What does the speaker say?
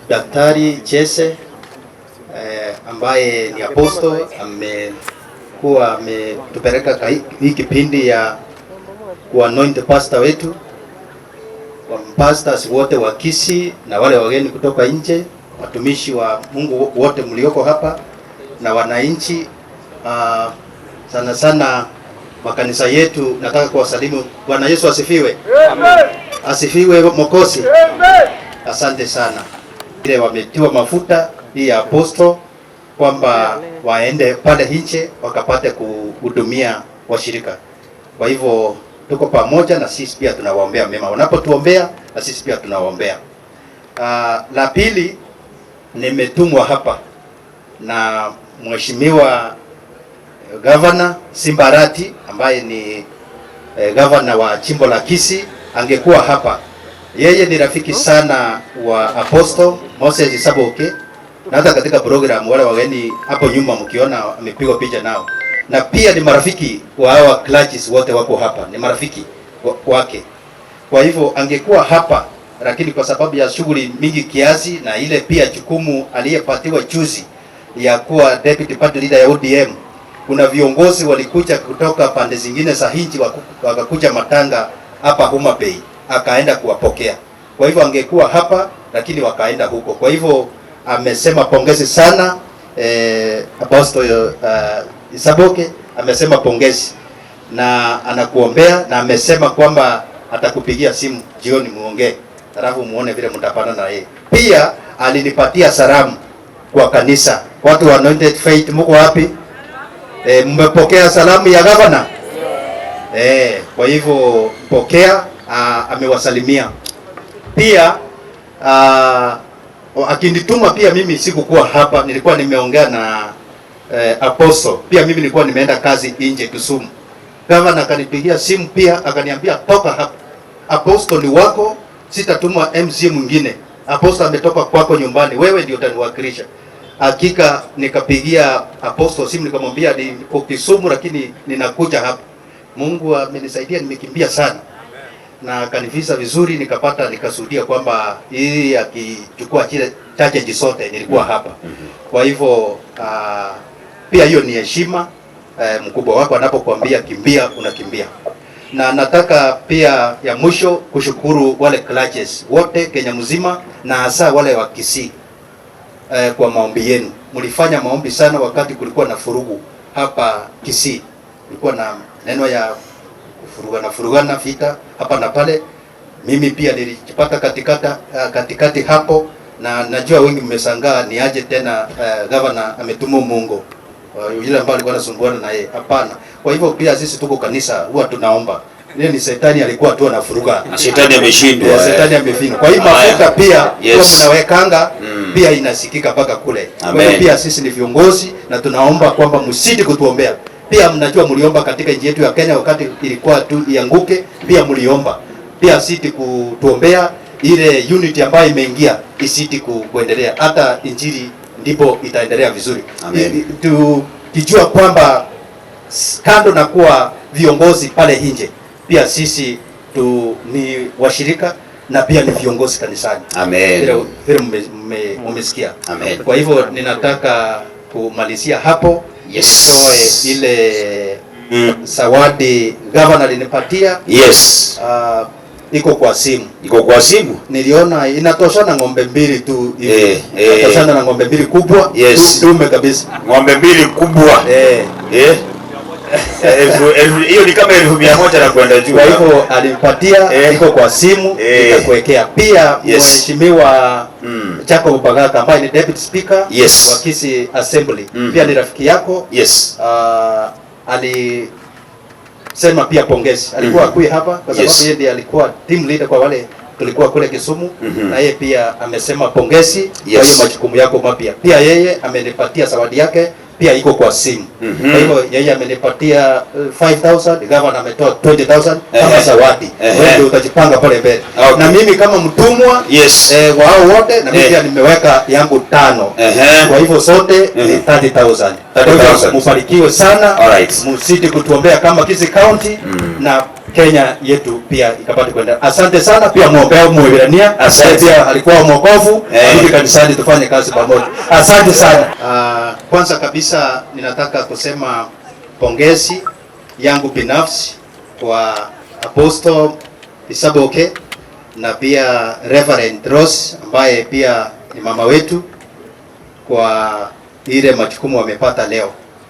Daktari Jesse ambaye ni apostle amekuwa ametupeleka hii kipindi ya kuanoint pastor wetu, wa pastors wote wa Kisii na wale wageni kutoka nje, watumishi wa Mungu wote mlioko hapa na wananchi, sana sana makanisa yetu, nataka kuwasalimu. Bwana Yesu asifiwe. Asifiwe Mwokozi. Asante sana. Ile wametiwa mafuta hii ya apostle kwamba waende pale nje wakapate kuhudumia washirika. Kwa hivyo tuko pamoja na sisi pia tunawaombea mema. Wanapotuombea na sisi pia tunawaombea. La pili, nimetumwa hapa na Mheshimiwa Governor Simba Arati ambaye ni governor wa jimbo la Kisii, angekuwa hapa. Yeye ni rafiki sana wa Apostle Moses Saboke, na hata katika program wale wageni hapo nyuma mkiona amepigwa picha nao, na pia ni marafiki wa hawa clergies wote wako hapa, ni marafiki wake. Kwa hivyo angekuwa hapa, lakini kwa sababu ya shughuli mingi kiasi na ile pia jukumu aliyepatiwa juzi ya kuwa deputy party leader ya ODM, kuna viongozi walikuja kutoka pande zingine za nchi wakakuja matanga hapa Homa Bay, akaenda kuwapokea. Kwa hivyo angekuwa hapa, lakini wakaenda huko. Kwa hivyo amesema pongezi sana, Apostle Isaboke amesema pongezi na anakuombea na amesema kwamba atakupigia simu jioni muongee, alafu muone vile mtapata na yeye. Pia alinipatia salamu kwa kanisa. Watu wa Anointed Faith, mko wapi? Mmepokea salamu ya gavana? Kwa hivyo pokea, amewasalimia. Pia akinituma pia mimi sikukuwa hapa, nilikuwa nimeongea na Apostle. Pia mimi nilikuwa nimeenda kazi nje Kisumu. Gavana akanipigia simu pia akaniambia, "Toka hapa. Apostle ni wako, sitatuma MC mwingine. Apostle ametoka kwako nyumbani, wewe ndio utaniwakilisha." Hakika nikapigia Apostle simu nikamwambia niko Kisumu lakini ninakuja hapa. Mungu amenisaidia, nimekimbia sana na akanivisa vizuri, nikapata nikashuhudia kwamba hii akichukua chile chache zote nilikuwa hapa. Kwa hivyo pia hiyo ni heshima, mkubwa wako anapokuambia kimbia, unakimbia. Na nataka pia ya mwisho kushukuru wale clergies wote Kenya mzima na hasa wale wa Kisii kwa maombi yenu. Mlifanya maombi sana wakati kulikuwa na furugu hapa Kisii, kulikuwa na neno ya kufurugana furugana, vita hapa na pale. Mimi pia nilijipata katikati hapo, na najua wengi mmeshangaa ni aje tena governor ametuma Mungu yule ambaye alikuwa anasumbuana na yeye. Hapana. Kwa hivyo pia sisi tuko kanisa huwa tunaomba. Ile ni shetani alikuwa tu anafuruga. Na shetani ameshindwa. Shetani amefindwa. Kwa hiyo mafuta pia huwa mnawekanga pia inasikika mpaka kule. Kwa hiyo Amen. pia sisi ni viongozi na tunaomba kwamba msidi kutuombea. Pia mnajua mliomba katika nchi yetu ya Kenya wakati ilikuwa tu ianguke, pia mliomba. Pia siti kutuombea ile unity ambayo imeingia isiti kuendelea. Hata injili ndipo itaendelea vizuri. Amen. Tukijua kwamba kando na kuwa viongozi pale nje, pia sisi tu ni washirika na pia ni viongozi kanisani. Amen. Vile mmesikia. Amen. Kwa hivyo ninataka kumalizia hapo. Nitoe ile zawadi gavana alinipatia. Iko kwa simu. Iko kwa simu. Niliona inatoshana ng'ombe mbili tu hivi. Inatoshana na ng'ombe mbili kubwa. Dume kabisa. Ng'ombe mbili kubwa. Hiyo ni kama 100,000 na kwenda juu. Kwa hivyo alimpatia, iko kwa simu, nikakuwekea. Pia Mheshimiwa Jacob Bagaka ambaye ni Deputy Speaker wa Kisii Assembly, pia ni rafiki yako. Alisema pia pongezi. Alikuwa akui hapa kwa sababu yeye ndiye alikuwa team leader kwa wale tulikuwa kule Kisumu, na yeye pia amesema pongezi kwa hiyo majukumu yako mapya. Pia yeye amenipatia zawadi yake, pia iko kwa simu. Kwa hivyo yeye amenipatia 5000, governor ametoa 20,000 kama zawadi. Wewe ndio utajipanga pale mbele. Na mimi kama mtumwa wa hao wote, na mimi pia nimeweka yangu tano. Kwa hivyo sote ni 30,000. Kwa hivyo 30,000. mbarikiwe sana. All right. Msidi kutuombea kama Kisii County na Kenya yetu pia ikapate kwenda. Asante sana pia muombea Mwebrania. Asante. Pia alikuwa mwokovu, arudi kanisani tufanye kazi pamoja. Asante sana. Kwanza kabisa ninataka kusema pongezi yangu binafsi kwa Apostle Isaboke na pia Reverend Rose ambaye pia ni mama wetu kwa ile majukumu wamepata leo.